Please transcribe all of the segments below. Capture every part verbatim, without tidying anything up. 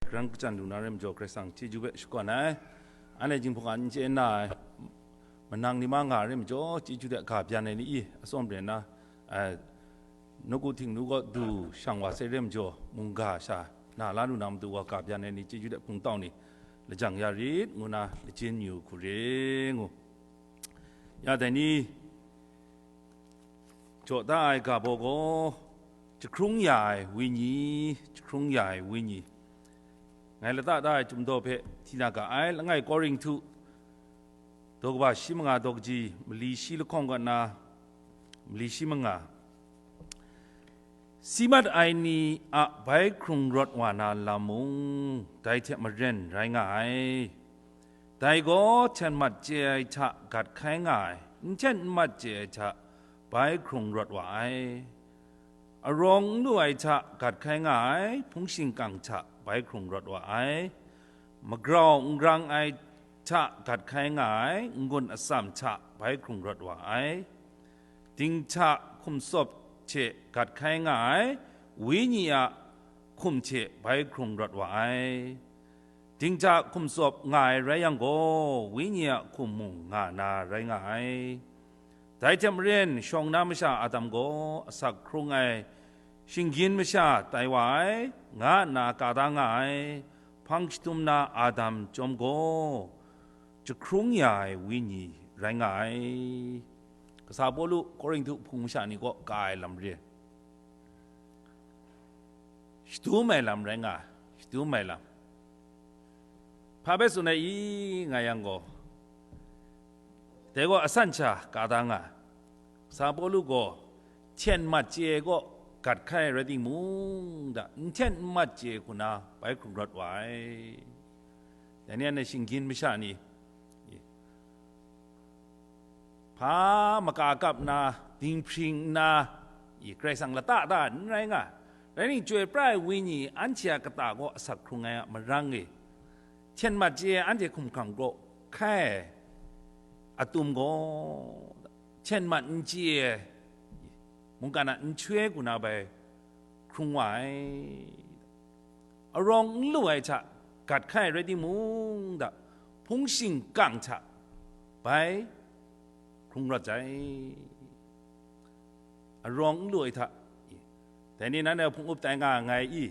Karan kachyan lu na rai majaw, Karai Kasang chyeju hpe shakawn ai. Anhte jinghpaw ga n chye na ai, manang ni ma nga ai rai majaw, chyeju hte ga byan ai ni i, atsawm rai nna, eh, nawku htingnu kaw du shang wa sai rai majaw, mungga sha na la lu na matu wa ga byan ai ni, chyeju hte hpung tau ni, lajang ya rit, ngu na lachyum yu hku re ngu. Ya dai ni, jaw da ai ga baw gaw, jahkrung ya ai wenyi, jahkrung ya ai wenyi. Ngai lata da ai Chyum Daw hpe hti na ga ai, langai Korinhtu, daw kaba shi manga daw kaji, mali shi lahkawng kaw na, mali shi manga. Si mat ai ni a bai hkrung rawt wa na lam mung, dai hte maren rai nga ai. Dai gaw hten mat chye ai hta gat hkai nga ai, n hten n mat chye ai hta bai hkrung rawt wa ai. Arawng n lu ai hta gat hkai nga ai, hpung shingkang hta bai hkrung rawt wa ai. Magrau n grang ai hta gat hkai nga ai, n-gun atsam hta bai hkrung rawt wa ai. Dinghta hkum tsawp hte gat hkai nga ai, wenyi a hkum hte bai hkrung rawt wa ai. Dinghta hkum tsawp nga ai rai yang gaw, wenyi a hkum mung nga na rai nga ai. Dai hte maren, shawng na masha Adam gaw asak hkrung ai, shinggyim masha tai wa ai, nga nna ka da nga ai, hpang shadum na Adam chyawm gaw, jahkrung ya ai wenyi rai nga ai. Kasa Pawlu Korinhtu hpung masha ni kaw ka ai lam re. Shadum ai lam rai nga ai, shadum ai lam. Hpa bai tsun ai i nga yang gaw, dai gaw asan sha ka da nga ai. Sa Pawlu gaw, hten mat chye ai kaw gat hkai rai timung, da, n hten n mat chye hku na bai hkrung rawt wa ai. Dai ni anhte shinggyim masha ni, hpa maka kap nna, dinghpring nna, i, Karai Kasang lata da n rai nga ai. Rai ning, Chyoi pra ai Wenyi anhte a kata kaw asak hkrung ai a marang e, hten mat chye ai anhte hkumhkrang kaw hkai ai atum gaw, hten mat n chye ai, mungkan a nhtoi hku na bai hkrung wa ai. Arawng n lu ai hta gat hkai rai timung, da, hpung shingkang hta bai hkrung rawt ai. Arawng n lu ai hta, i, dai ni nanhte hpung up tai nga nngai i,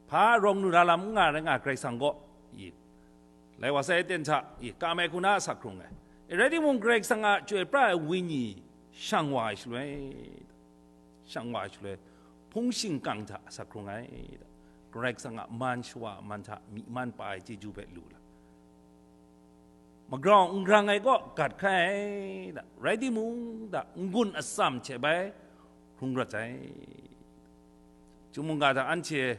hpa arawng lu na lam n nga rai nga Karai Kasang gaw, i, lai wa sai aten hta, i, kam ai hku na asak hkrung ai. E, rai timung, Karai Kasang a Chyoi pra ai Wenyi shang wa ai shaloi, shang wa ai shaloi, hpung shingkang hta asak hkrung ai. Karai Kasang a man shawa a man hta myi man pa ai chyeju hpe lu la, magrau n grang ai kaw gat hkai ai, da, rai timung, da, n-gun atsam hte bai hkrung rawt ai. Chyum mungga hta anhte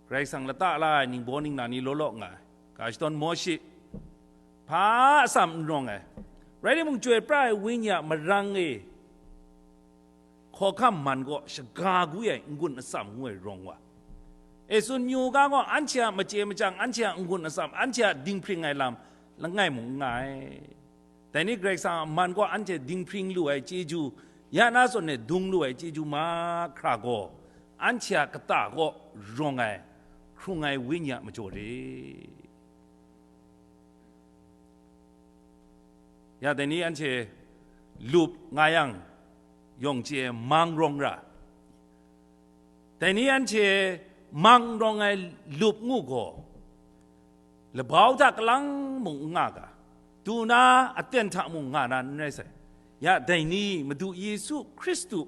Karai Kasang lata la ai ningbaw ningla ni law law nga ai, ga shadawn Mawshi, hpa atsam n rawng ai, rai timung, Chyoi pra ai Wenyi a marang e hkawhkam man gaw shaga gwi ai n-gun atsam ngu ai rawng wa. E, tsun yu ga gaw, anhte a machye machyang, anhte a n-gun atsam, anhte a dinghpring ai lam langai mung n nga ai. Dai ni Karai Kasang a man gaw anhte dinghpring lu ai chyeju, ya na zawn e dung lu ai chyeju mahkra gaw, anhte a kata kaw rawng ai, hkrung ai Wenyi a majaw re. Ya, dai ni anhte lup nga yang, yawng chye mang rawng ra. Dai ni anhte mang rawng ai lup ngu gaw, labau hta kalang mung n nga ga, du na aten hta mung nga na n rai sai. Ya, dai ni Madu Yesu Hkristu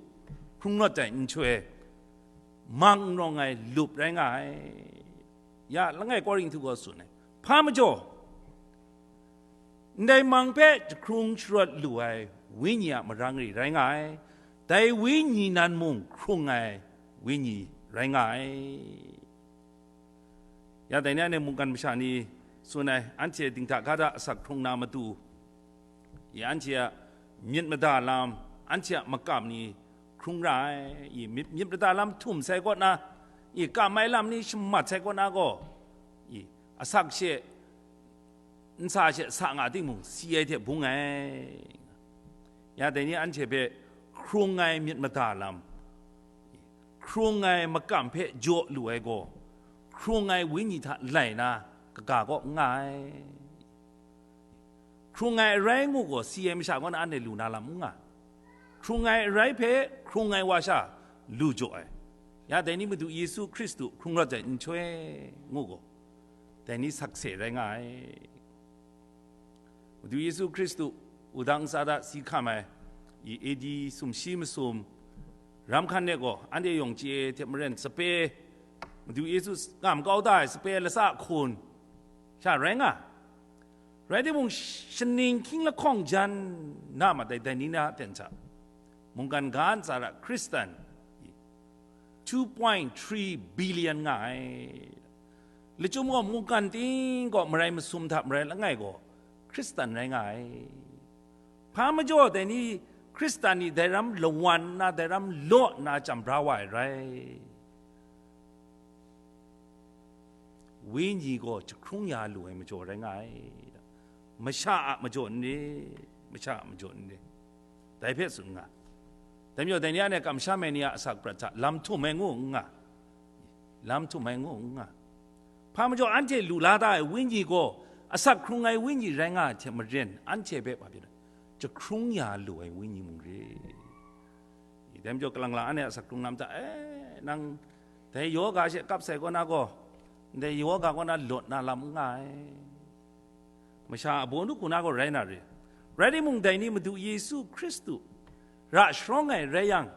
hkrung rawt ai nhtoi, mang n rawng ai lup rai nga ai. Ya, langai Korinhtu gaw tsun ai. Hpa majaw, ndai mang hpe jahkrung sharawt lu ai Wenyi a marang re rai nga ai. Dai Wenyi nan mung hkrung ai Wenyi rai nga ai. Ya, dai ni anhte mungkan masha ni tsun ai, anhte dinghta ga hta asak hkrung na matu, i, anhte a myit mada lam, anhte a makam ni hkrung ra ai, i, myit, myit mada lam htum sai kaw na, i, kam ai lam ni shamat sai kaw na gaw, i, asak she, nsa she sa nga timung, si ai hte bung ai. Ya, dai ni anhte hpe hkrung ai myit mada lam, hkrung ai makam hpe jaw lu ai gaw, hkrung ai wenyi hta lai na kaga kaw n nga ai. Hkrung ai arai ngu gaw si ai masha kaw na anhte lu na lam n nga. Hkrung ai arai hpe hkrung ai wa sha lu jaw ai. Ya dai ni Madu Yesu Hkristu hkrung rawt ai nhtoi ngu gaw, dai ni sakse rai nga ai. Madu Yesu Hkristu wudang ntsa hta si hkam ai, i A D sumshi masum ram hkan de gaw, anhte yawng chye ai hte maren sape, Madu Yesu ngam kau da ai sape lasa hkun sha rai nga. Rai timung, shaning hkying lahkawng jan na mat ai dai ni na aten hta, mungkan ga ntsa hta Hkristan two point three billion nga ai. Lachyum gaw mungkan ting gaw marai masum hta marai langai gaw Hkristan rai nga ai. Hpa majaw dai ni Hkristan ni dai ram lawan nna, dai ram law nna chyam bra wa ai rai. Wenyi gaw jahkrung ya lu ai majaw rai nga ai. Masha a majaw n re, masha a majaw n re. Dai hpe tsun nga. Dai majaw dai ni anhte kamsham ai ni a asak prat hta lam htum ai ngu n nga. Lam htum ai ngu n nga. Hpa majaw anhte lu la da ai wenyi gaw asak hkrung ai wenyi rai nga ai hte maren, anhte hpe hpa byin ai, jahkrung ya lu ai wenyi mung re. Dai majaw kalang lang anhte asak hkrung lam hta, e, nang dai yoga she kap sai kaw na gaw, ndai yoga kaw na lawt na lam n nga ai. Masha a baw nu hku na gaw rai na re. Rai timung, dai ni Madu Yesu Hkristu ra sharawng ai rai yang,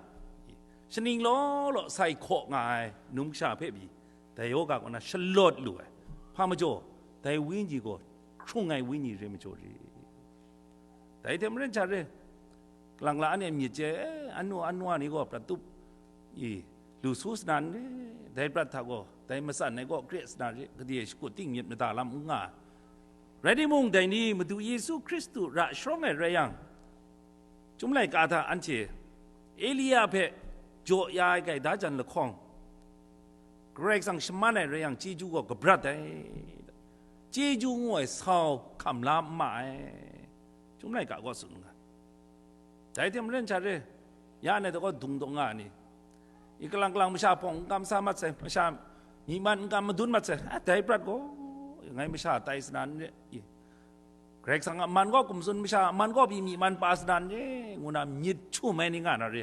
shaning law law sai hkaw nga ai numsha hpe pyi, dai yoga kaw na shalawt lu ai. Hpa majaw, dai wenyi gaw hkrung ai wenyi re majaw re. Dai hte maren sha re, kalang la anhte myit chye, e, anu, anu a ni gaw prat tup, i, lu su sanan re, dai prat hta gaw, dai matsan ai gaw kre sanan re, gade shakut ting myit mada lam n nga. Rai timung, dai ni Madu Yesu Hkristu ra sharawng ai rai yang, Chyum laika hta anhte Elia hpe jaw ya ai gaida jan lahkawng, Karai Kasang shaman ai rai yang, chyeju gaw kabrat ai, chyeju ngu ai sau hkam la n ma ai, Chyum laika gaw tsun nga. Dai hte maren sha re, ya ngai hta gaw dung taw nga ai ni, i, kalang kalang masha hpawng n kam sa mat sai, masha myi man n kam madun mat sai, a, dai prat gaw ngai masha tai sanan re, i, Karai Kasang a man gaw hkum tsun, masha a man gaw pyi myi man pa sanan re, ngu na myit htum ai ni nga na re.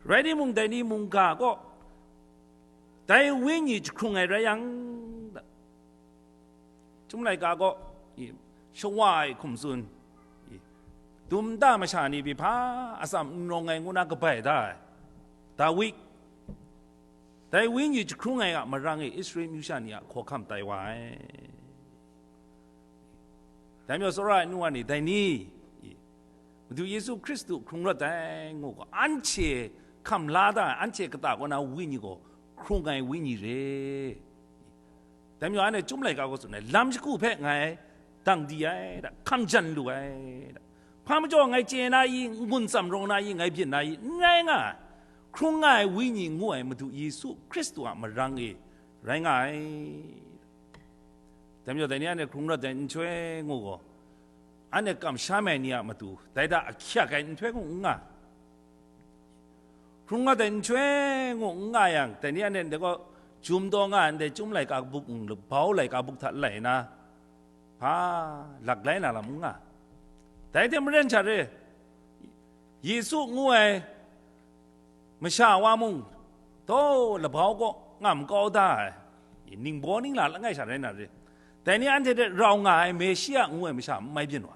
Rai timung, dai ni mungga gaw dai wenyi jahkrung ai rai yang, Chyum laika gaw, i, shawa ai hkum tsun, i, dum nta masha ni pyi hpa atsam n rawng ai ngu na kabai da ai, Dawi, dai wenyi jahkrung ai a marang e Israel amyu sha ni a hkawhkam tai wa ai. Dai majaw, tsawra ai nu wa ni, dai ni, i, Madu Yesu Hkristu hkrung rawt ai ngu gaw, anhte hkam la da ai, anhte kata kaw na wenyi gaw hkrung ai wenyi re. Dai majaw, anhte Chyum laika gaw tsun ai, lam shagu hpe ngai dang di ai, da, hkam jan lu ai, da. Hpa majaw ngai chye na i, n-gun tsam rawng na i, ngai byin na i, n rai nga ai, hkrung nga ai wenyi ngu ai Madu Yesu Hkristu a marang e rai nga ai. Dai majaw, dai ni anhte hkrung rawt ai nhtoi ngu gaw, anhte kamsham ai ni a matu dai hta ahkyak ai nhtoi ngu n nga. Hkrung rawt ai nhtoi ngu n nga yang, dai ni anhte ndai gaw jum taw nga ai, ndai Chyum laika buk, labau laika buk hta lai na, hpa, lak lai na lam n nga. Dai hte maren sha re, Yesu ngu ai masha wa mung, taw labau kaw ngam kau da ai, ningbaw ningla langai sha rai na re, dai ni anhte hte rau nga ai Meshia ngu ai masha n mai byin wa.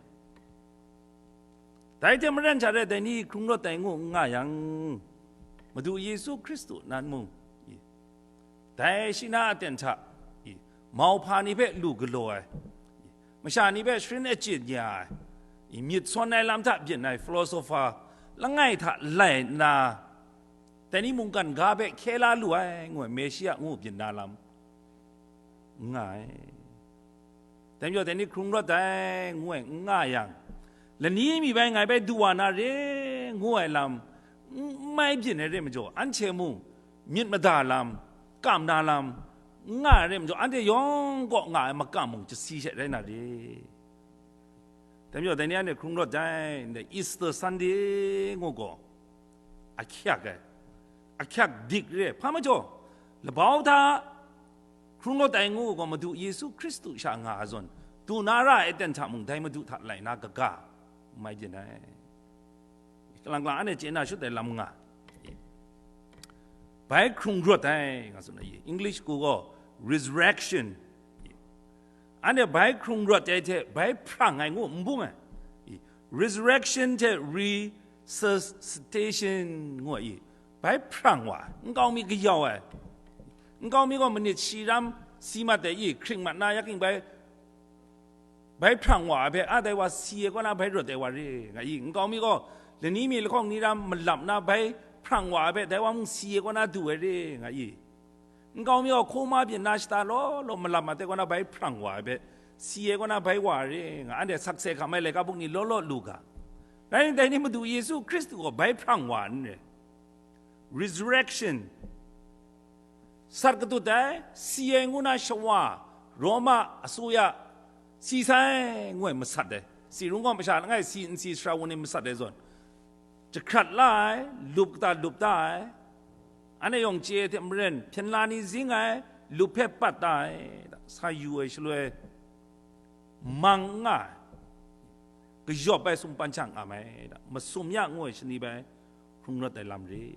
Dai hte maren sha re, dai ni hkrung rawt ai ngu n nga yang, Madu Yesu Hkristu nan mung, dai shi na aten hta, mauhpa ni hpe lu galaw ai, masha ni hpe sharin achyin ya ai, myit sawn ai lam hta byin ai philosopher langai hta lai nna, dai ni mungkan ga hpe hkye la lu ai, ngu ai Meshia ngu byin na lam n nga ai. Dai majaw, dai ni hkrung rawt ai, ngu ai n nga yang, lani mi bai ngai bai du wa na re, ngu ai lam n mai byin ai re majaw, anhte mung myit mada lam, kam na lam n nga ai re majaw, anhte yawng kaw nga ai makam mung chyasi she rai na re. Dai majaw, dai ni anhte hkrung rawt ai, ndai Easter Sunday ngu gaw, ahkyak ai, ahkyak dik re, hpa majaw, labau hta Hkrung rawt ai ngu gaw Madu Yesu Hkristu sha nga ai zawn, du na ra ai aten hta mung dai Madu hta lai na kaga, mai byin ai. Kalang kalang anhte chye na shut ai lam nga. Bai hkrung rawt ai, nga tsun ai. English ku gaw resurrection. Anhte bai hkrung rawt ai hte bai hprang ai ngu n bung ai. Resurrection hte resuscitation ngu ai. Bai hprang wa ai, nkau mi kayau ai. Nkau mi gaw manit shi ram si mat ai i, hkring mat na, yaking bai, bai hprang wa ai hpe, a, dai wa si ai kaw na bai rawt ai wa re, nga i. Nkau mi gaw lani mi lahkawng ni ram malap na bai hprang wa ai hpe, dai wa mung si ai kaw na du ai re, nga i. Nkau mi gaw hkawma byin na shata law law malap mat ai kaw na bai hprang wa ai hpe, si ai kaw na bai wa ai re, nga, anhte sakse hkam ai laika buk ni law law lu ga. Rai nna, dai ni Madu Yesu Hkristu gaw bai hprang wa ai n re. Resurrection. Sat katut ai, si ai ngu na shawa, Roma asuya, si sai ngu ai masat ai. Si rung gaw masha langai si nsi sara wun ai masat ai zawn. Jahkrat la ai, lup kata lup da ai. Anhte yawng chye ai hte maren, hpyen la ni zing ai, lup hpe pat da ai. Sa yu ai shaloi, mang n nga ai, kayawp ai sumpan sha ngam ai, masum ya ngu ai shani bai hkrung rawt ai lam re.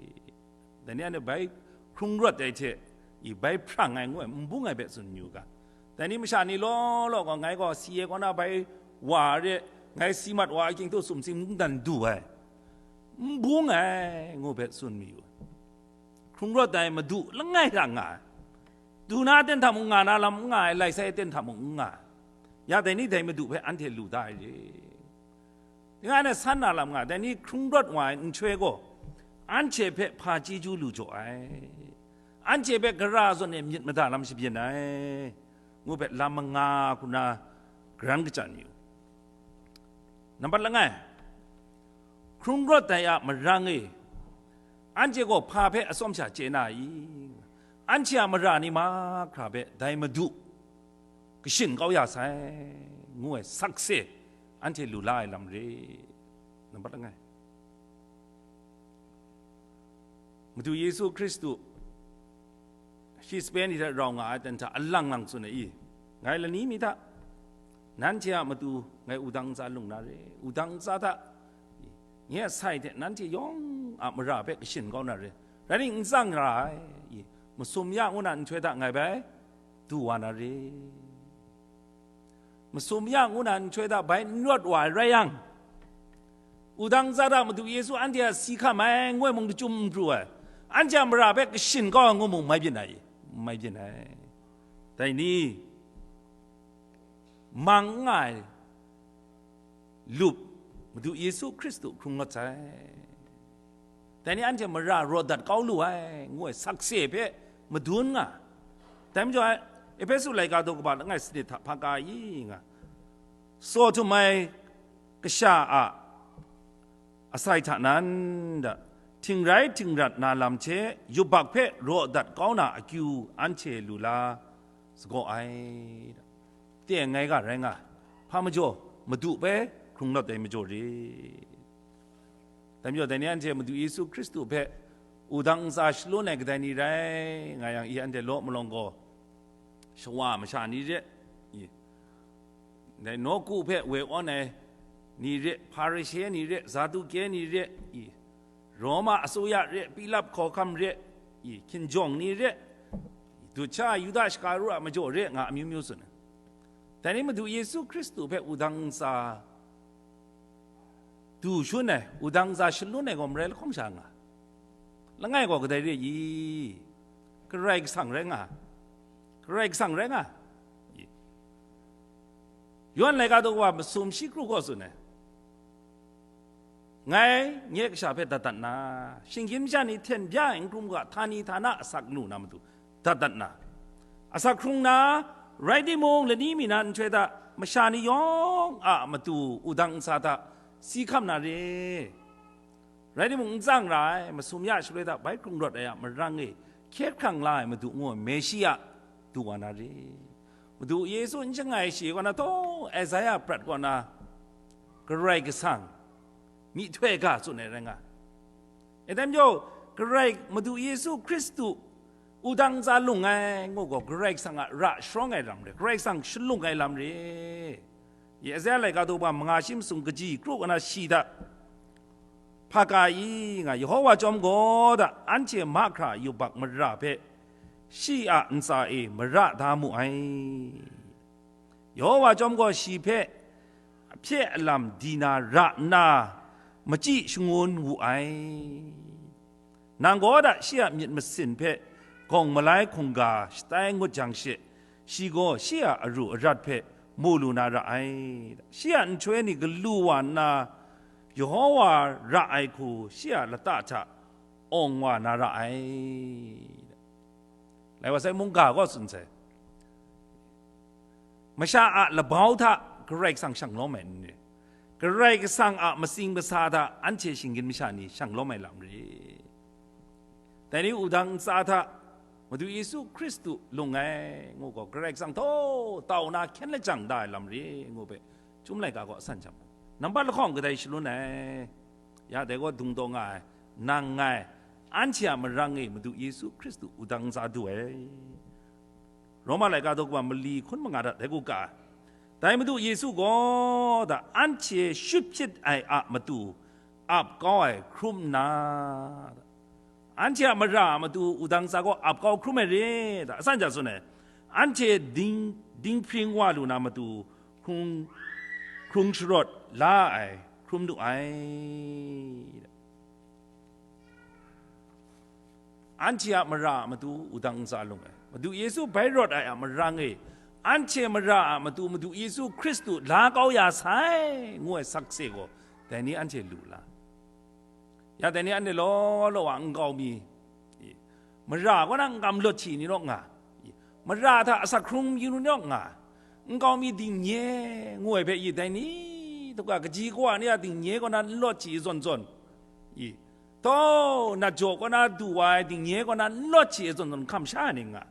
Dai ni anhte bai hkrung rawt ai hte i bai hprang ai ngu ai, n bung ai hpe tsun yu ga. Dai ni masha ni law law gaw, ngai gaw si ai kaw na bai wa re, ngai si mat wa ai, king htu sumsing mungdan du ai, n bung ai ngu hpe tsun mayu ai. Hkrung rawt ai Madu langai hta nga ai. Du na aten hta mung nga na lam n nga ai, lai sai aten hta mung n nga ai. Ya dai ni dai Madu hpe anhte lu da ai re. Tingai na san na lam nga, dai ni hkrung rawt wa ai nhtoi gaw, anhte hpe hpa chyeju lu jaw ai, anhte hpe gara zawn e myit mada lam shabyin ai, ngu hpe lam manga hku na garan kachyan yu. Nambat langai, hkrung rawt ai a marang e, anhte gaw hpa hpe atsawm sha chye na i? Anhte a mara ni mahkra hpe dai Madu kashin kau ya sai, ngu ai sakse anhte lu la ai lam re. Nambat langai, Madu Yesu Hkristu shi sape ni hte rau nga ai aten hta alang lang tsun ai i, ngai lani mi hta, nanhte a matu ngai wudang ntsa lung na re, wudang ntsa hta nye a sai hte nanhte yawng a mara hpe kashin kau na re, rai nna n tsang ra ai i, masum ya ngu na nhtoi hta ngai bai du wa na re. Masum ya ngu na nhtoi hta bai n rawt wa ai rai yang, wudang ntsa hta Madu Yesu anhte a si hkam ai ngu ai mung, lachyum n pru ai, anhte a mara hpe kashin kau ai ngu mung mai byin ai, mai byin ai. Dai ni, mang n nga ai lup Madu Yesu Hkristu hkrung rawt sai. Dai ni anhte mara raw dat kau lu ai, ngu ai sakse hpe madun nga. Dai majaw, Ehpesu laika daw kaba langai sanit hta hpa ka i nga, saw htum ai kasha a asai hta nan, da, htingrai htingrat na lam hte yubak hpe raw dat kau na akyu anhte lu la sagaw ai, da. Teng ai ga rai nga, hpa majaw, Madu hpe hkrung lawt ai majaw re. Dai majaw, dai ni anhte Madu Yesu Hkristu hpe wudang ntsa shalun ai kadai ni rai nga yang, i anhte law malawng gaw, shawa masha ni re, i, dai nawku hpe woi awn ai ni re, Hparishe ni re, Zaduke ni re, i, Roma asuya re, Pilat hkawhkam re, i, hkinjawng ni re, i, dut sha Yuda Shakaru a majaw re nga amyu myu tsun ai. Dai ni Madu Yesu Hkristu hpe wudang ntsa du shun ai, wudang ntsa shalun ai gaw marai lahkawng sha nga. Langai gaw kadai re i? Karai Kasang rai nga. Karai Kasang rai nga. I. Yawhan laika daw kaba masum shi kru gaw tsun ai. Ngai nye kasha hpe dat dat na, shinggyim masha ni hten bya ai n hkrum ga, htani htana asak lu na matu dat dat na, asak hkrung na, rai timung, lani mi na nhtoi hta masha ni yawng a matu wudang ntsa hta si hkam na re. Rai timung, n tsang ra ai, masum ya shaloi hta bai hkrung rawt ai a marang e hkye hkrang la ai Madu ngu ai Meshiya du wa na re. Madu Yesu n shangai shi kaw na, taw Isaiah prat kaw na, Karai Kasang myihtoi ga tsun ai rai nga. E dai majaw, Karai Madu Yesu Hkristu Wudang ntsa lung ai ngu gaw, Karai Kasang a ra sharawng ai lam re, Karai Kasang shalung ai lam re. Yesaya laika daw manga shi masum kaji kru ana shi hta, hpa ka i nga, Yehowa chyawm gaw da, anhte mahkra yubak mara hpe shi a ntsa e mara da mu ai. Yehowa chyawm gaw shi hpe ahpye alam di na ra nna, machyi shangun wu ai. Nang gaw da shi a myit masin hpe gawng malai hkungga shatai ngut jang she, shi gaw shi a aru arat hpe mu lu na ra ai. Shi a nhtoi ni galu wa nna, Yehowa ra ai hku shi a lata hta awng wa na ra ai. Lai wa sai mungga gaw tsun sai. Masha a labau hta Karai Kasang shang lawm ai n re? Karai Kasang a matsing masa hta anhte shinggyim masha ni shang lawm ai lam re? Dai ni wudang ntsa hta Madu Yesu Hkristu lung ai ngu gaw, Karai Kasang htaw tau na hkyen lajang da ai lam re ngu hpe, Chyum laika gaw a san jang mu. Nambat lahkawng kadai shalun ai, ya dai gaw dung taw nga ai, nang ngai, anhte a marang e Madu Yesu Hkristu wudang ntsa du ai. Roma laika daw kaba mali hkun manga hta dai gu ka ai. Dai Madu Yesu gaw da anhte shut hpyit ai a matu ap kau ai hkrum nna, anhte a mara a matu wudang ntsa gaw ap kau hkrum ai re da, a san ja tsun ai. Anhte ding, dinghpring wa lu na matu hkrung, hkrung sharawt la ai hkrum nu ai. Anhte a mara a matu wudang ntsa lung ai. Madu Yesu bai rawt ai a marang e, anhte mara a matu Madu Yesu Hkristu la kau ya sai, ngu ai sakse gaw, dai ni anhte lu la. Ya dai ni anhte law law wa nkau mi, mara kaw na n kam lawt hti ni naw nga, mara hta asak hkrung yu ni naw nga, nkau mi dingnye ngu ai hpe, i dai ni hta kaji kawa ni a dingnye kaw na n lawt hti zawn zawn, i, taw, nat jaw kaw na du wa ai dingnye kaw na n lawt hti zawn zawn hkam sha ai ni nga.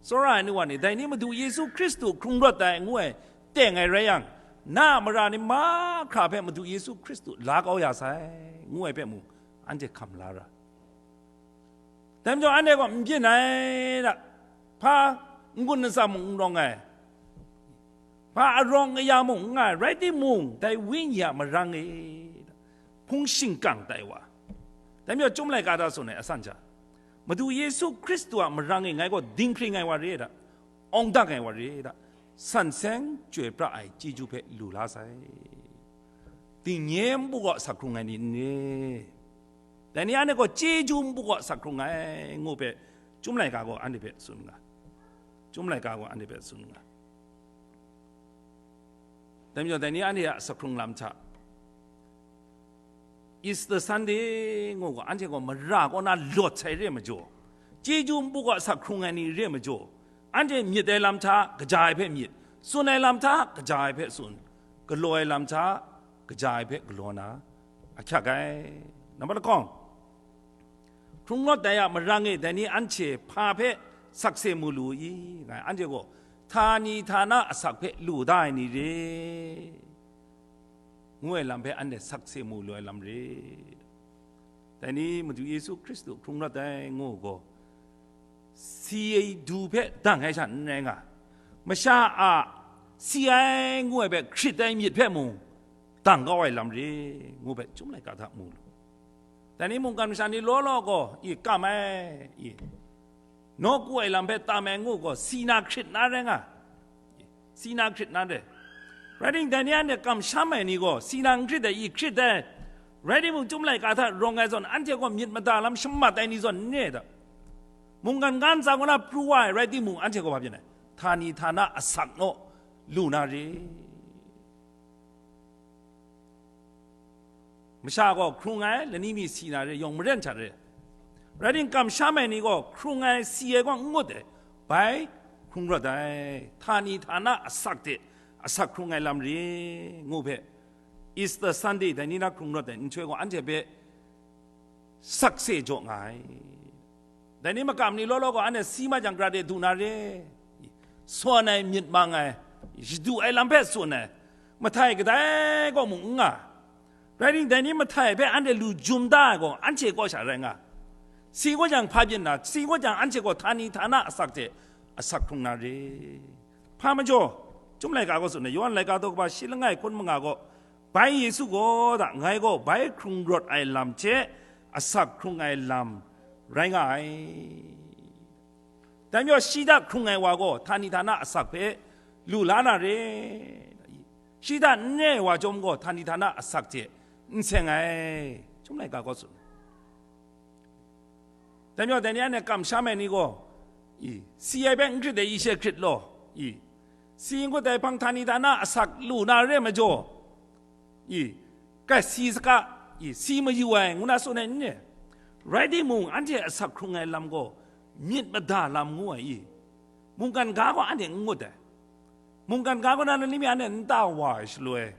Tsawra ai nu wa ni, dai ni Madu Yesu Hkristu hkrung rawt ai ngu ai teng ai rai yang, na a mara ni mahkra hpe Madu Yesu Hkristu la kau ya sai, ngu ai hpe mung, anhte hkam la ra. Dai majaw, anhte gaw n byin ai da, hpa n-gun atsam mung n rawng ai, hpa arawng aya mung n nga ai, rai timung, dai Wenyi a marang e, hpung shingkang tai wa. Dai majaw, Chyum laika hta tsun ai a san hta, Madu Yesu Hkristu a marang e ngai gaw dinghpring ai wa re da, awng dang ai wa re da, san seng chyoi pra ai chyeju hpe lu la sai. Dingnye npu kaw asak hkrung ai ni n re? Dai ni anhte gaw chyeju npu kaw asak hkrung ai ngu hpe, Chyum laika gaw anhte hpe tsun nga. Chyum laika gaw anhte hpe tsun nga. Dai majaw, dai ni anhte a asak hkrung lam hta, Easter Sunday ngu gaw, anhte gaw mara kaw na lawt sai re majaw, chyeju npu kaw asak hkrung ai ni re majaw, anhte myit ai lam hta kaja ai hpe myit, tsun ai lam hta kaja ai hpe tsun, galaw ai lam hta kaja ai hpe galaw na ahkyak ai. Nambat lahkawng, hkrung rawt ai a marang e dai ni anhte hpa hpe sakse mu lu i? Nga ai, anhte gaw htani htana asak hpe lu da ai ni re, ngu ai lam hpe anhte sakse mu lu ai lam re. Dai ni Madu Yesu Hkristu hkrung rawt ai ngu gaw, si ai du hpe dang ai sha n rai nga, masha a si ai ngu ai hpe hkrit ai myit hpe mung dang kau ai lam re, ngu hpe Chyum laika hta mu lu. Dai ni mungkan masha ni law law gaw, i, kam ai, i, nawku ai lam hpe tam ai ngu gaw, si na hkrit na rai nga, si na hkrit na re. Rai timung, dai ni anhte kamsham ai ni gaw, si na n hkrit ai, i, hkrit ai. Rai timung, Chyum laika hta rawng ai zawn, anhte gaw myit mada lam shamat ai ni zawn n re ai ta? Mungkan ga ntsa kaw na pru wa ai rai timung, anhte gaw hpa byin ai? Htani htana asak naw lu na re. Masha gaw hkrung ai, lani mi si na re, yawng maren hta re. Rai timung, kamsham ai ni gaw hkrung ai, si ai gaw n ngut ai, bai hkrung rawt ai, htani htana asak hte asak hkrung ai lam re, ngu hpe, Easter Sunday dai ni na hkrung rawt ai nhtoi gaw anhte hpe sakse jaw nga ai. Dai ni makam ni law law gaw, anhte si ma jang, kara de du na re, sawn ai, myit mang ai, shadu ai lam hpe tsun ai, mahtai kadai kaw mung n nga. Rai timung, dai ni mahtai hpe anhte lu jum da ai gaw, anhte kaw sha rai nga. Si ngut yang hpa byin na, si ngut yang anhte gaw htani htana asak hte asak hkrung na re. Hpa majaw, Chyum laika gaw tsun ai, Yawhan laika daw kaba shi langai hkun manga gaw, bai Yesu gaw da, ngai gaw bai hkrung rawt ai lam hte asak hkrung ai lam rai nga ai. Dai majaw shi hta hkrung ai wa gaw htani htana asak hpe lu la na re. Shi hta n re ai wa chyawm gaw htani htana asak hte n seng ai. Chyum laika gaw tsun. Dai majaw dai ni anhte kamsham ai ni gaw, i, si ai hpe n hkrit ai, i she hkrit law, i, si n gut ai hpang htani htana asak lu na re majaw, i, kai si saga, i, si mayu ai, ngu na tsun ai n re. Rai timung, anhte asak hkrung ai lam gaw myit mada lam ngu ai, i, mungkan ga gaw anhte n ngut ai. Mungkan ga kaw na ni mi anhte n ta wa ai shaloi,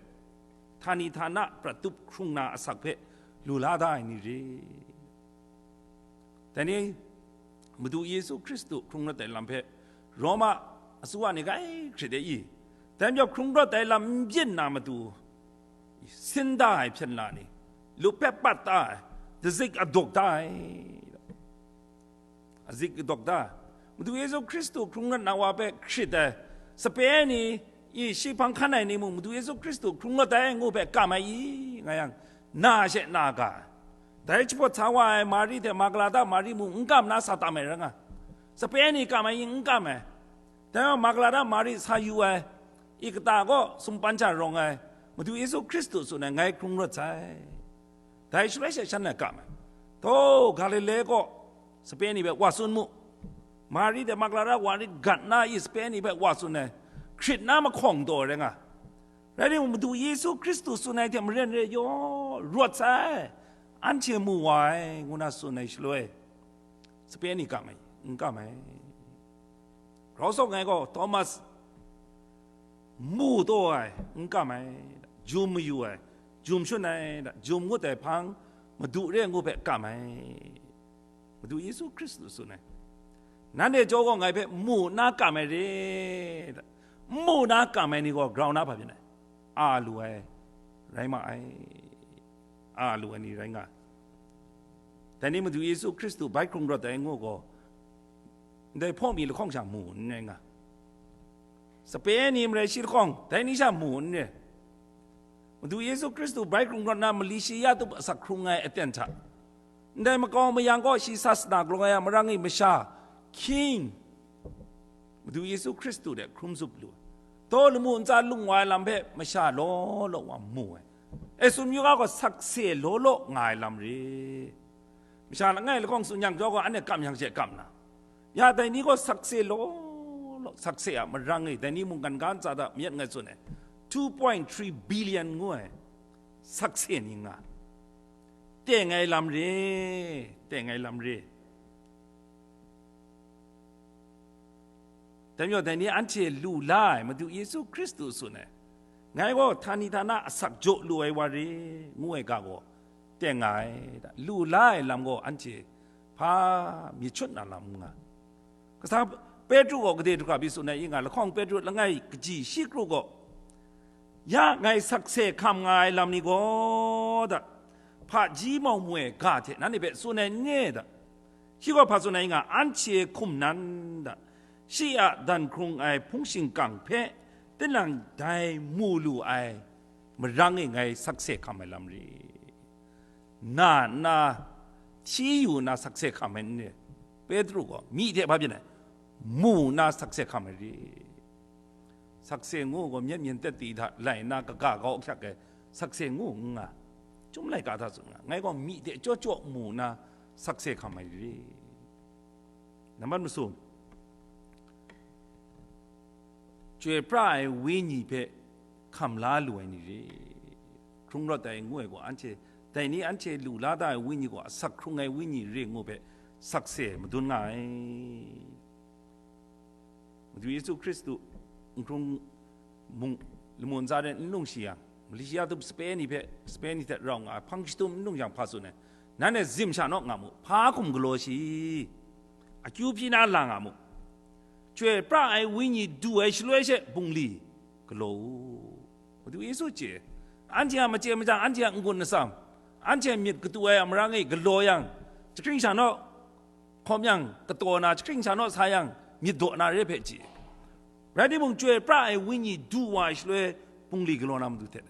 htani htana prat tup hkrung na asak hpe lu la da ai ni re. Dai ni, Madu Yesu Hkristu hkrung rawt ai lam hpe Roma asuwa ni grai hkrit ai i? Dai majaw hkrung rawt ai lam n byin na matu, sin da ai hpyen la ni, lup hpe pat da ai, dazik adawk da ai, azik adawk da ai. Madu Yesu Hkristu hkrung rawt na wa hpe hkrit ai sape ni, i, shi hpang hkan ai ni mung, Madu Yesu Hkristu hkrung rawt ai ngu hpe kam ai i, nga yang, na she na ga ai. Dai jahpawt sa wa ai Mari hte Magdala Mari mung n kam na sa tam ai rai nga. Sape ni kam ai i, n kam ai. Dai majaw Magdala Mari sa yu ai, i kata gaw sumpan hta rawng ai, Madu Yesu Hkristu tsun ai, ngai hkrung rawt sai. Dai shaloi she shan e kam ai, Htaw, Galile kaw sape ni hpe wa tsun mu. Mari hte Magdala wa rit gat na i sape ni hpe wa tsun ai, hkrit na mahkawng taw rai nga. Rai timung, Madu Yesu Hkristu tsun ai hte maren re yaw, rawt sai, anhte mu wa ai, ngu na tsun ai shaloi, sape ni kam ai, n kam ai. Grau sawk ngai gaw, Thomas, mu taw ai, n kam ai, jum mayu ai, jum shun ai, jum ngut ai hpang, Madu re ngu hpe kam ai. Madu Yesu Hkristu tsun ai, nanhte jaw gaw ngai hpe mu nna kam ai re, n mu nna kam ai ni gaw grau na hpa byin ai, a lu ai rai ma ai, a lu ai ni rai nga ai. Dai ni Madu Yesu Hkristu bai hkrung rawt ai ngu gaw, ndai hpaw mi lahkawng sha mu n rai nga. Sape ni marai shi lahkawng, dai ni sha mu n re. Madu Yesu Hkristu bai hkrung rawt na mali shi ya tup asak hkrung ai aten hta, ndai makau mayang kaw shi sasana galaw ai a marang e masha hkying Madu Yesu Hkristu de hkrum zup lu ai. Taw lamu ntsa lung wa ai lam hpe masha law law wa mu ai. Esun yu ga gaw sakse law law nga ai lam re. Masha langai lahkawng tsun yang jaw gaw, anhte kam yang she kam na. Ya, dai ni gaw sakse law law, sakse a marang e, dai ni mungkan ga ntsa hta mayat ngai tsun ai, two point three billion ngu ai, sakse ni nga. Teng ai lam re, teng ai lam re. Dai majaw, dai ni anhte lu la ai Madu Yesu Hkristu tsun ai, ngai gaw htani htana asak jaw lu ai wa re, ngu ai ga gaw, teng nga ai, lu la ai lam gaw anhte hpa myit shut na lam n nga. Kasa Petru gaw gade hkra pyi tsun ai i nga, lahkawng Petru langai kaji shi kru gaw, ya ngai sakse hkam nga ai lam ni gaw da, hpaji mau mu ai ga hte nanhte hpe tsun ai n re da? Shi gaw hpa tsun ai nga, anhte hkum nan da, shi a dan hkrung ai hpung shingkang hpe tinang dai mu lu ai marang e ngai sakse hkam ai lam re. Na nna hti yu nna sakse hkam ai n re. Petru gaw myi hte hpa byin ai, mu nna sakse hkam ai re. Sakse ngu gaw, myit myin tet ti hta lai nna kaga kau ahkyak ai sakse ngu n nga. Chyum laika hta tsun nga, ngai gaw myi hte chyaw chyaw mu nna sakse hkam ai re. Nambat masum, chyoi pra ai wenyi hpe hkam la lu ai ni re. Hkrung rawt ai ngu ai gaw, anhte, dai ni anhte lu la da ai wenyi gaw, asak hkrung ai wenyi re ngu hpe sakse madun nga ai. Madu Yesu Hkristu n hkrung mung, lamu ntsa de n lung shi yang, mali shi ya tup sape ni hpe, sape ni hte rau nga ai hpang shatum n lung yang, hpa tsun ai, nanhte zim sha naw nga mu, hpa hkum galaw shi, akyu hpyi na la nga mu, chyoi pra ai wenyi du ai shaloi she bungli galaw u. Madu Yesu chye, anhte a machye machyang, anhte a n-gun atsam, anhte myit katu ai a marang e galaw yang, jahkring sha naw, hkawm yang, kataw na jahkring sha naw sa yang, myit daw na re hpe chye. Rai timung, chyoi pra ai wenyi du wa ai shaloi, bungli galaw na matu hte,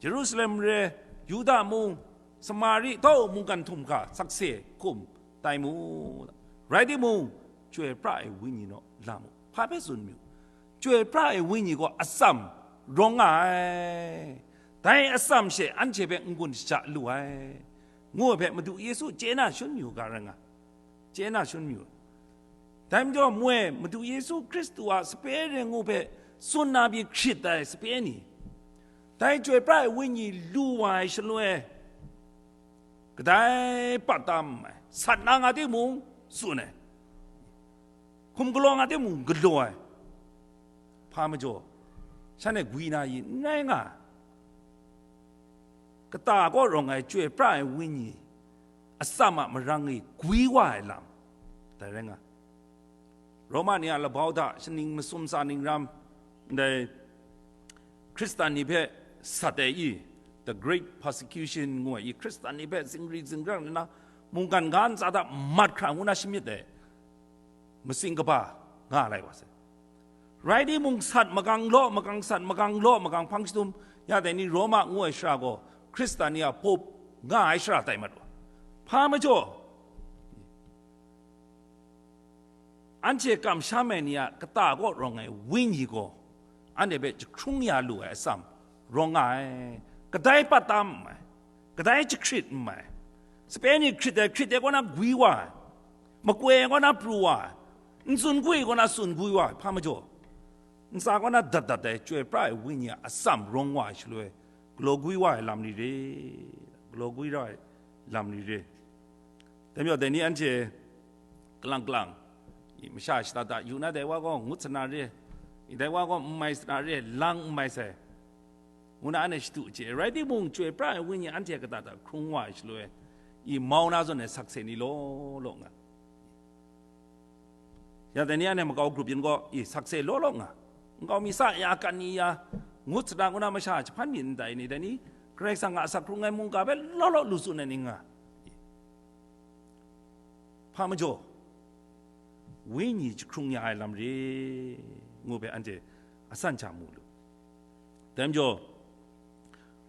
Jerusalem re, Yuda mung, Samari, tau mungkan htum hkra sakse hkum tai mu. Rai timung, chyoi pra ai wenyi naw la mu. Hpa hpe tsun mu? Chyoi pra ai wenyi gaw atsam rawng nga ai. Dai atsam she anhte hpe n-gun shaja lu ai, ngu ai hpe Madu Yesu chye na shangun yu ga rai nga. Chye na shangun yu. Dai majaw, moi Madu Yesu Hkristu a sape rai ngu hpe tsun na pyi hkrit ai sape ni, dai chyoi pra ai wenyi lu wa ai shaloi, kadai pat tam ai, sat na nga timung, tsun ai, hkum galaw nga timung, galaw ai. Hpa majaw, shanhte gwi na i n rai nga, kata kaw rawng ai chyoi pra ai wenyi atsam a marang e gwi wa ai lam, dai rai nga. Roma ni a labau hta shaning masum tsa ning ram, ndai Hkristan ni hpe sat ai i, the great persecution ngu ai i, Hkristan ni hpe zingri zingrang nna mungkan ga ntsa hta mat hkra ngu na shamyit ai, matsing kaba nga lai wa sai. Rai timung, sat makang law makang, sat makang law makang hpang shatum ya dai ni, Roma ngu ai shara gaw Hkristan ni a pope nga ai shara tai mat wa. Hpa majaw, anhte kamsham ai ni a kata kaw rawng ai wenyi gaw, anhte hpe jahkrung ya lu ai atsam rawng nga ai. Kadai pat tam n mai, kadai jahkrit n mai. Sape ni hkrit ai, hkrit ai kaw na gwi wa ai, makoi ai kaw na pru wa ai, n tsun gwi ai kaw na tsun gwi wa ai, hpa majaw, ntsa kaw na dat dat ai chyoi pra ai wenyi a atsam rawng wa ai shaloi, galaw gwi wa ai lam ni re, galaw gwi ra ai lam ni re. Dai majaw, dai ni anhte kalang kalang, i, masha shada da yu na, dai wa gaw ngut sa na re, i, dai wa gaw n mai sa na re, lang n mai sai, ngu na anhte shadu chye. Rai timung, chyoi pra ai wenyi anhte kata hta hkrung wa ai shaloi, i, mau na zawn ai sakse ni law law nga. Ya dai ni anhte makau grup yin gaw, i, sakse law law nga, nkau mi sa ya, kan ni ya, ngut sa da ngu na masha jahpan mi ndai ni, dai ni Karai Kasang a asak hkrung ai mungga hpe law law lu tsun ai ni nga. Hpa majaw, wenyi jahkrung ya ai lam re, ngu hpe anhte asan hta mu lu. Dai majaw,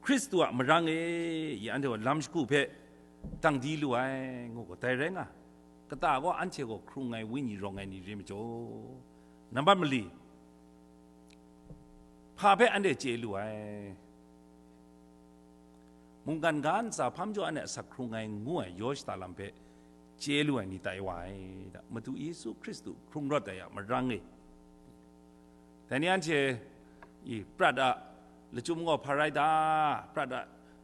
Hkristu a marang e, i anhte gaw lam shagu hpe dang di lu ai, ngu gaw dai rai nga. Kata gaw anhte gaw hkrung ai wenyi rawng ai ni re majaw, nambat mali, hpa hpe anhte chye lu ai? Mungkan ga ntsa hpa majaw anhte asak hkrung ai ngu ai yaw shada lam hpe chye lu ai ni tai wa ai da, Madu Yesu Hkristu hkrung rawt ai a marang e. Dai ni anhte, i, prat a lachyum gaw hpa rai ta, prat a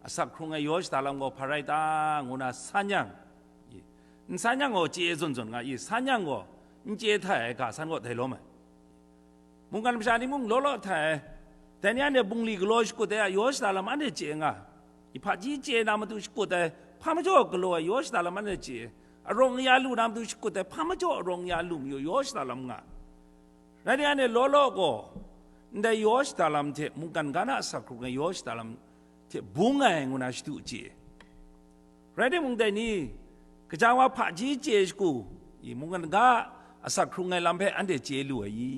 asak hkrung ai yaw shada lam gaw hpa rai ta, ngu na san yang, i, n san yang gaw chye zawn zawn nga, i, san yang gaw n chye htai ai ga san gaw dai lawm ai. Mungkan masha ni mung law law htai ai. Dai ni anhte bungli galaw shakut ai a yaw shada lam anhte chye nga, i, hpaji chye na matu shakut ai, hpa majaw galaw ai yaw shada lam anhte chye, arawng aya lu na matu shakut ai, hpa majaw arawng aya lu mayu yaw shada lam nga. Rai nna, anhte law law gaw ndai yaw shada lam hte mungkan ga na asak hkrung ai yaw shada lam hte bung ai ngu na shadu chye. Rai timung, dai ni, gaja wa hpaji chye shagu, i, mungkan ga asak hkrung ai lam hpe anhte chye lu ai i?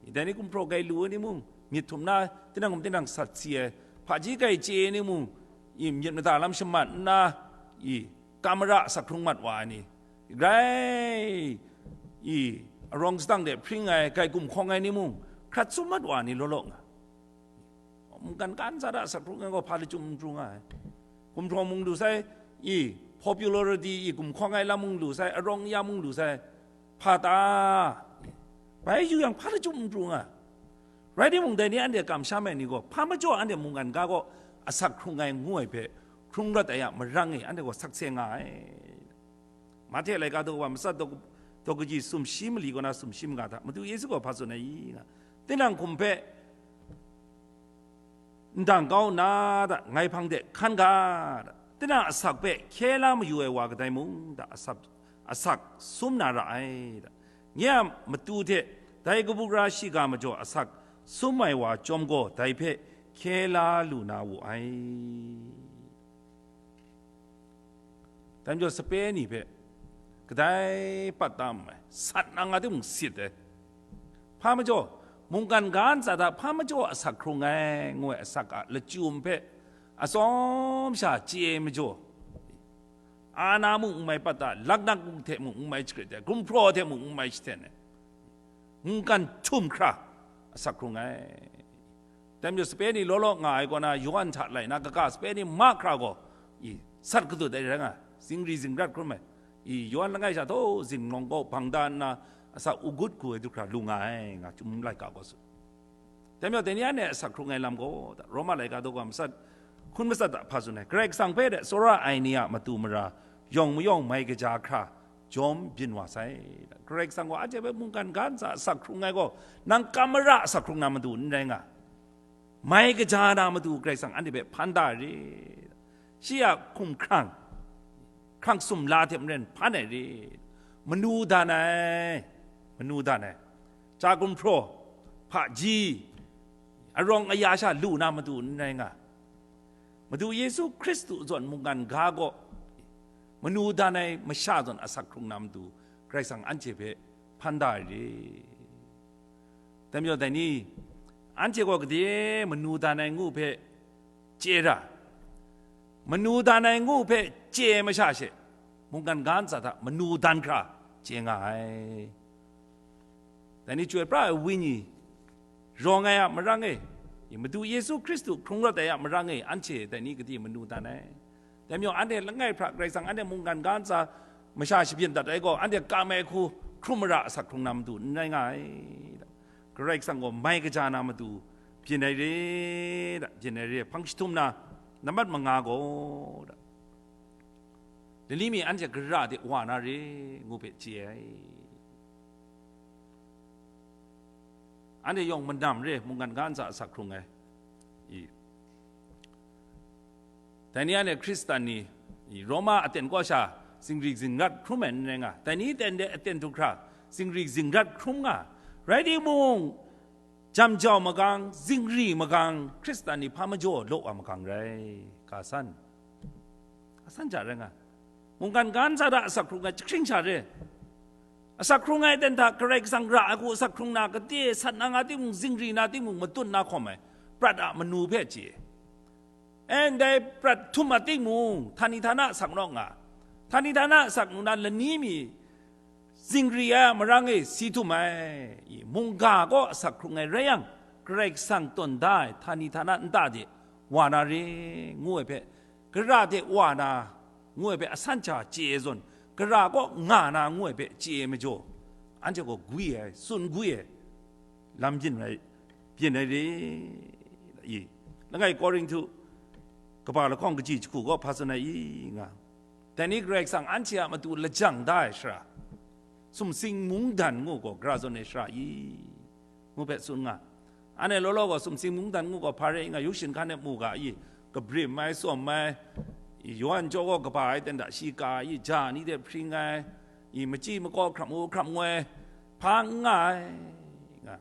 I, dai ni gumhpraw gai lu ai ni mung, myit htum na tinang hkum tinang sat si ai, hpaji gai chye ai ni mung, i, myit mada lam shamat nna, i, kam mara asak hkrung mat wa ai ni, grai, i, arawng sadang de hpring ai, gai gumhkawng ai ni mung, hkrat tsun mat wa ai ni law law nga. Mungkan ga ntsa hta asak hkrung ai gaw hpa lachyum n pru nga ai. Gumhpraw mung lu sai, i, popularity, i, gumhkawng ai lam mung lu sai, arawng aya mung lu sai, hpa ta? Bai yu yang, hpa lachyum n pru nga ai. Rai timung, dai ni anhte kamsham ai ni gaw, hpa majaw anhte mungkan ga gaw asak hkrung ai ngu ai hpe hkrung rawt ai a marang e anhte gaw sakse nga ai. Mahte laika daw wa, matsat daw, daw kaji sumshi mali kaw na sumshi manga hta Madu Yesu gaw hpa tsun ai i nga, tinang hkum hpe ndang kau nna ta, ngai hpang de hkan ga ta, tinang asak hpe hkye la mayu ai wa kadai mung ta, asak, asak sum na ra ai ta, nye a matu hte dai kabu gara shiga majaw asak sum ai wa chyawm gaw, dai hpe hkye la lu na wu ai. Dai majaw, sape ni hpe kadai pat tam ai, sat na nga timung sit ai. Hpa majaw, mungkan ga ntsa hta hpa majaw asak hkrung ai, ngu ai asak a lachyum hpe atsawm sha chye ai majaw, ana mung n mai pat da, laknak hte mung n mai shagrit ai, gumhpraw hte mung n mai shahten ai, mungkan htum hkra asak hkrung ai. Dai majaw sape ni law law nga ai kaw na, Yawhan hta lai na kaga sape ni mahkra gaw, i, sat gadut ai rai nga, zingri zingrat hkrum ai. I, Yawhan langai sha htaw zinglawng gaw bang da nna, asak u gut gu ai du hkra lu nga ai, nga Chyum laika gaw tsun. Dai majaw, dai ni anhte asak hkrung ai lam gaw, Roma laika daw ga matsat, hkun matsat hta hpa tsun ai, Karai Kasang hpe de tsawra ai ni a matu mara, yawng mayawng mai kaja hkra, jawm byin wa sai. Karai Kasang gaw anhte hpe mungkan ga ntsa asak hkrung ai gaw, nang kam mara asak hkrung na matu n rai nga, mai kaja na matu Karai Kasang anhte hpe hpan da ai re. Shi a hkumhkrang, hkrang sumla hte maren hpan ai re. Manu dan ai, manu dan ai, cha gumhpraw, hpaji, arawng aya sha lu na matu n rai nga, Madu Yesu Hkristu zawn mungkan ga gaw, manu dan ai masha zawn asak hkrung na matu, Karai Kasang anhte hpe hpan da ai re. Dai majaw, dai ni, anhte gaw gade manu dan ai ngu hpe chye ra, manu dan ai ngu hpe chye ai masha she, mungkan ga ntsa hta manu dan hkra chye nga ai. Dai ni, Chyoi pra ai Wenyi rawng ai a marang e, Madu Yesu Hkristu hkrung rawt ai a marang e, anhte dai ni gade manu dan ai. Dai majaw, anhte langai hpra Karai Kasang anhte mungkan ga ntsa masha shabyin dat ai gaw, anhte kam ai hku hkrum mara asak hkrung na matu n rai nga ai. Karai Kasang gaw mai kaja na matu byin ai re, byin ai re, hpang jahtum na, nambat manga gaw, lani mi anhte gara de wa na re, ngu hpe chye ai. Anhte yawng manam re, mungkan ga ntsa asak hkrung ai. I. Dai ni anhte Hkristan ni, i, Roma aten kaw sha zingri zingrat hkrum ai n rai nga. Dai ni ten de aten du hkra zingri zingrat hkrum nga. Rai timung, jam jau magang, zingri magang, Hkristan ni hpa majaw law wa magang rai. Ga san, ga san ja rai nga. Mungkan ga ntsa hta asak hkrung ai jahkring sha re. Asak hkrung ai ten hta Karai Kasang ra ai hku asak hkrung na, gade sat na nga timung, zingri na timung, matut na hkawm ai, prat a manu hpe chye. E ndai prat htum a timung, htani htana asak naw nga, htani htana asak nu na lani mi zingri ai a marang e si htum ai, i, mungga gaw asak hkrung ai rai yang, Karai Kasang tawn da ai htani htana nta de wa na re, ngu ai hpe, gara de wa na, ngu ai hpe asan hta chye ai zawn, gara kaw nga na, ngu ai hpe chye ai majaw, anhte gaw gwi ai, tsun gwi ai, lam byin rai, byin ai re, i, langai Korinhtu kaba lahkawng kaji jahku gaw hpa tsun ai i, nga. Dai ni Karai Kasang anhte a matu lajang da ai shara, sumsing mungdan ngu gaw gara zawn ai shara i, ngu hpe tsun nga. Anhte law law gaw sumsing mungdan ngu gaw hpa re i nga, yu shin hkan e mu ga i, kabrim ai, tsawm ai, i, Yawhan jaw gaw kaba ai ten hta shi ka i, ja ni de hpring ai, i, machyi makaw hkram u hkram ngoi, hpa n nga ai, nga.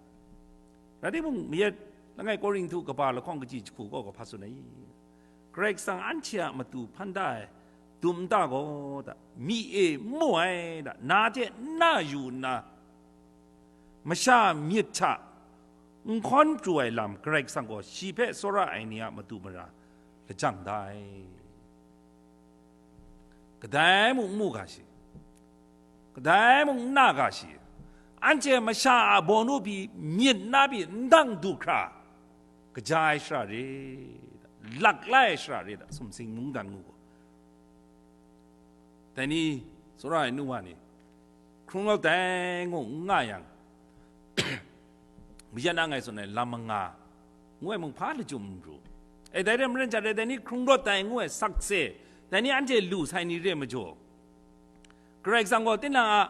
Rai timung, mayat langai Korinhtu kaba lahkawng kaji jahku gaw, gaw hpa tsun ai i? Karai Kasang anhte a matu hpan da ai dum nta gaw, da, myi e n mu ai, da, na hte n na yu nna, masha myit hta n hkawn pru ai lam, Karai Kasang gaw shi hpe tsawra ai ni a matu mara lajang da ai. Kadai mung n mu ga shi, kadai mung n na ga shi, anhte masha a bawnu pyi myit na pyi n dang du hkra, kaja ai shara re, lak lai ai shara re, da, sumsing mungdan ngu gaw. Dai ni, tsawra ai nu wa ni, hkrung rawt ai ngu n nga yang, mayan ang ngai tsun ai lam manga, ngu ai mung hpa lachyum n pru. E, dai re maren jat re, dai ni hkrung rawt ai ngu ai sakse, dai ni anhte lu sai ni re majaw, Karai Kasang gaw tinang a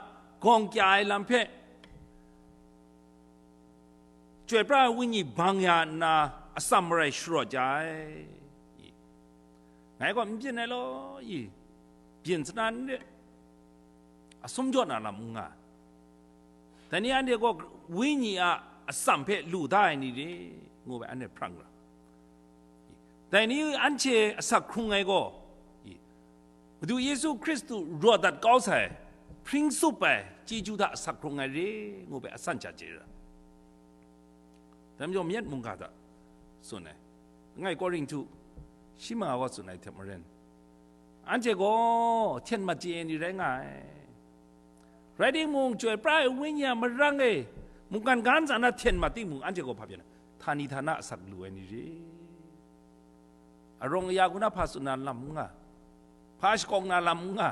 gawng kya ai lam hpe, Chyoi pra ai Wenyi bang ya nna, atsam marai sharawt ya ai. Ngai gaw n byin ai law, i, byin sana n re, asum jaw na lam n nga. Dai ni anhte gaw Wenyi a atsam hpe lu da ai ni re, ngu ai anhte hprang ra. Dai ni anhte asak hkrung ai gaw, i, Madu Yesu Hkristu raw dat kau sai, hpring tsup ai chyeju hta asak hkrung ai re ngu hpe asan sha chye ra. Dai majaw, myit mungga hta tsun ai, langai Korinhtu shi ma gaw tsun ai hte maren, anhte gaw hten mat chye ai ni rai nga ai. Rai timung, chyoi pra ai Wenyi a marang e mungkan ga ntsa na hten mat timung, anhte gaw hpa byan ai? Htani htana asak lu ai ni re. Arawng aya hku na hpa tsun na lam n nga, hpa shakawng na lam n nga.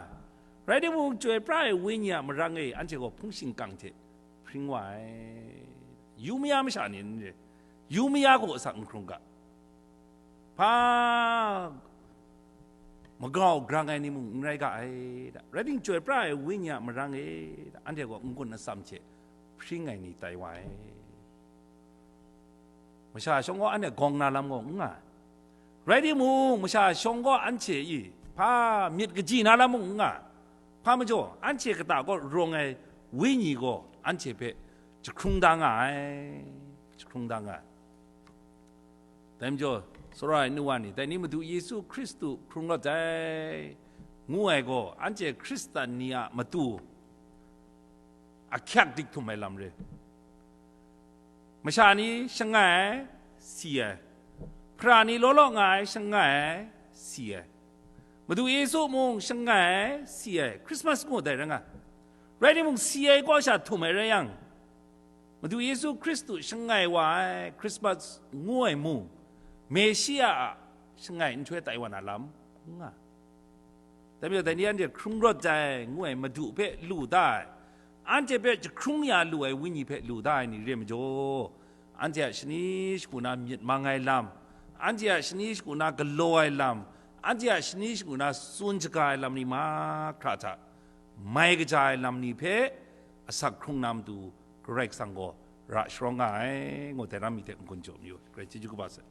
Rai timung, chyoi pra ai Wenyi a marang e anhte gaw hpung shingkang hte hpring wa ai. Yu maya masha ni n re, yu maya gaw asak n hkrung ga, hpa magau grang ai ni mung n rai ga ai da. Rai timung, chyoi pra ai Wenyi a marang e da, anhte gaw n-gun atsam hte hpring ai ni tai wa ai. Masha shawng gaw anhte gawng na lam gaw n nga ai. Rai timung, masha shawng gaw anhte i hpa myit kaji na lam mung n nga ai. Hpa majaw, anhte kata kaw rawng ai Wenyi gaw anhte hpe jahkrung da nga ai, jahkrung da nga ai. Dai majaw, tsawra ai nu wa ni, dai ni Madu Yesu Hkristu hkrung rawt ai, ngu ai gaw, anhte Hkristan ni a matu ahkyak dik htum ai lam re. Masha ni shangai ai, si ai. Hpara ni law law nga ai, shangai ai, si ai. Madu Yesu mung shangai ai, si ai. Christmas ngu dai rai nga. Rai timung, si ai kaw sha htum ai rai yang, Madu Yesu Hkristu shangai wa ai Christmas ngu ai mung, Meshia a shangai nhtoi tai wa na lam n nga. Dai majaw, dai ni anhte hkrung rawt ai ngu ai Madu hpe lu da ai, anhte hpe jahkrung ya lu ai Wenyi hpe lu da ai ni re majaw, anhte a shani shagu na myit mang ai lam, anhte a shani shagu na galaw ai lam, anhte a shani shagu na tsun shaga ai lam ni mahkra hta mai kaja ai lam ni hpe asak hkrung na matu Karai Kasang gaw ra sharawng nga ai, ngu dai ram mi hte n-gun jaw mayu ai. Karai chyeju kaba sai.